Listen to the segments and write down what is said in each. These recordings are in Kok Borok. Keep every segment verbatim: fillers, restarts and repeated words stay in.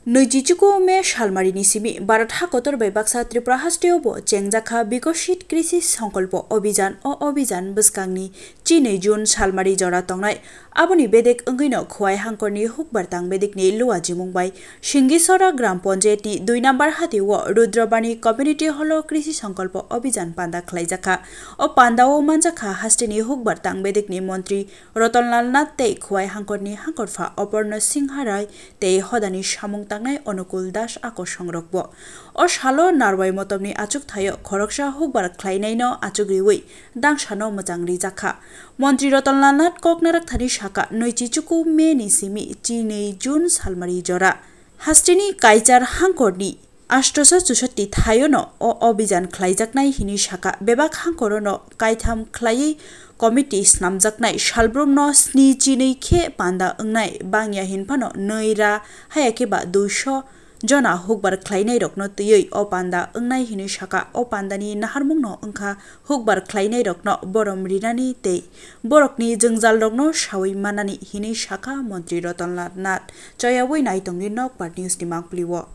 Nwichi chuku May salmarini simi Bharat hakotor bai baksa Tripura hasteo bo chengjakha Bikoshit Krishi Sankalpo Abhijan. O abhijan bwskangni chinwi June salmari jora tongnai. Aboni bedek wngwino Khowai hangkorni hukbar tang bedekni luajimung bai Singisora Gram Panchayatni dui number hatio Rudrabani Community Hallo Krishi Sankalpo Abhijan panda khlaijakha. O pandao manjakha hasteni hukbar tang bedekni montri Ratan Lal Nath tei Khowai hangkorni hangkorpha Aparna Singha Rai tei hodani samung tangnai Anukul Das akosongrokbo. O salo narwai motomni achuk thaio khoroksa hukbar khlainaino achuk riwi dangsano mwchang rijakha. Montri Ratan Lal Nath kok narak thani saka, nwichi chuku May ni simi chinwi June salmari jora hasteni Kaichar hangkorni astoso chusatti thaiono o abhijan khlaijaknai hinwi saka. Bebak hangkorono kaitham khlaiwi committee snamjaknai, salbrumno sni chinwi khe panda wngnai, bangya hinphano nwi ra, haya khe ba duiso jona hukbar khlainairokno twiwi o panda wngnai hinwi saka. O pandani naharmungno wngkha hukbar khlainairokno borom rinani tei borokni jwngjalrokno sawi manani hinwi sakha Montri Ratan Lal Nath. Choyawi naitongdi Nokbar News ni mangpili o.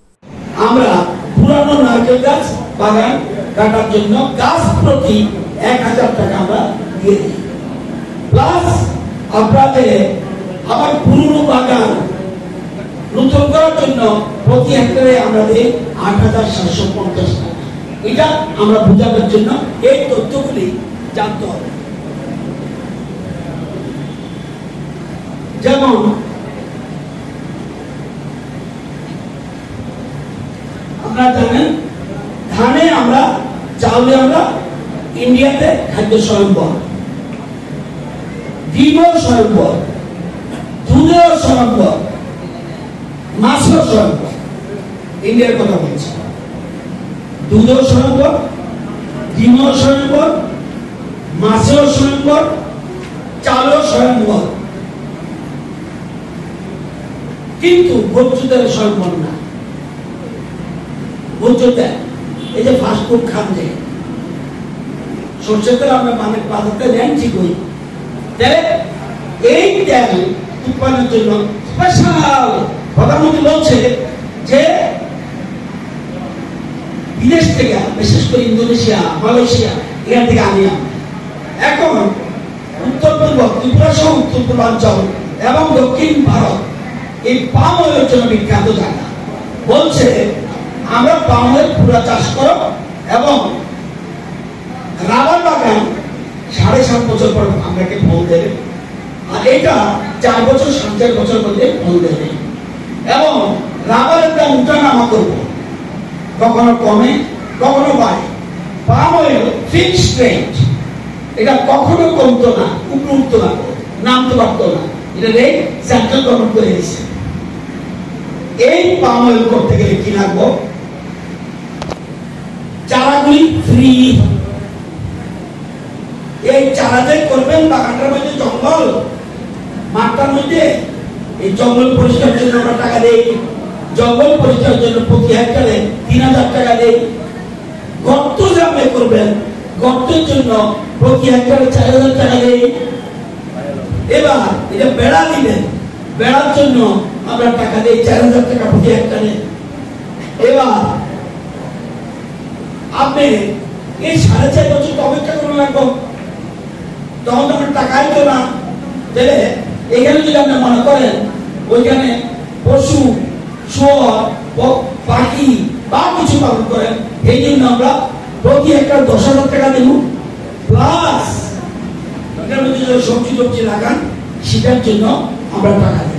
আমরা পুরানো নারকেল গাছ বাগান কাটার জন্য গাছ প্রতি এক হাজার টাকা আমরা দিয়ে দিই। প্লাস আপনাদের আবার পুরনো বাগান নতুন করার জন্য প্রতি হেক্টরে আমরা দিই আট হাজার সাতশো পঞ্চাশ টাকা। এটা আমরা বোঝানোর জন্য এই তথ্যগুলি জানতে হবে। যেমন আপনারা জানেন, ধানে আমরা, চাউলে আমরা ইন্ডিয়াতে খাদ্য স্বয়ম্বর, ডিমও স্বয়ম্বর, দুধেও স্বয়ম্বর, মাছেও স্বয়ম্বর। ইন্ডিয়ার কথা বলছি। দুধেও স্বয়ম্বর, ডিমও স্বয়ম্বর, মাছেও স্বয়ম্বর, চালও স্বয়ম্বর। কিন্তু ভোজ্য তেল স্বয়ম্বর না। ভোজ্য তেল, এই যে ফাস্ট ফুড খান যে, সর্ষের তেল আমরা মানে বাজার থেকে নেন ঠিকই, তাহলে এই তেল উৎপাদনের জন্য স্পেশাল প্রধানমন্ত্রী বলছে যে বিদেশ থেকে, বিশেষ করে ইন্দোনেশিয়া, মালয়েশিয়া, এখান থেকে আনি আমরা। এখন উত্তর পূর্ব ত্রিপুরা সহ উত্তর পূর্বাঞ্চল এবং দক্ষিণ ভারত এই পাম অয়েলের জন্য বিখ্যাত জায়গা। বলছে, আমরা পাম অয়েল পুরা চাষ করো এবং রাবার বাগান সাড়ে সাত বছর পর আপনাকে ফল দেবে, আর এটা চার বছর, সাড়ে চার বছর মধ্যে ফল দেবে। এবং রাবারের দাম উঠানামা করবো, কখনো কমে, কখনো বাড়ে। পাম অয়েল ফিক্সড রেট, এটা কখনো কমতো না, উপরে উঠতো না, নামতে পারতো না, এটা রেট সেন্ট্রাল গভর্নমেন্ট করে দিচ্ছে। এই পাম অয়েল করতে গেলে কি লাগবো? চারাগুলি ফ্রি। এই চারা যে করবেন বাগানটার মধ্যে জঙ্গল, মাঠটার মধ্যে এই জঙ্গল পরিষ্কার জন্য আমরা টাকা দেই, জঙ্গল পরিষ্কার জন্য প্রতি হেক্টরে তিন হাজার টাকা দেই। গর্ত যে আপনি করবেন, গর্তের জন্য প্রতি হেক্টরে চার হাজার টাকা দেই। এবার এটা বেড়া দিবেন, বেড়ার জন্য আমরা টাকা দেই চার হাজার টাকা প্রতি হেক্টরে। এবার আপনি এই সাড়ে চার বছর তো অপেক্ষা করা লাগবো, তখন তো আমার টাকাই তো না। তাহলে এখানে যদি আপনি মনে করেন ওইখানে পশু, শুয়োর, প-, পাখি বা কিছু পালন করেন, এই জন্য আমরা প্রতি একটা দশ হাজার টাকা দেব, প্লাস এটার মধ্যে যদি সবজি টবজি লাগান, সেটার জন্য আমরা টাকা দেব।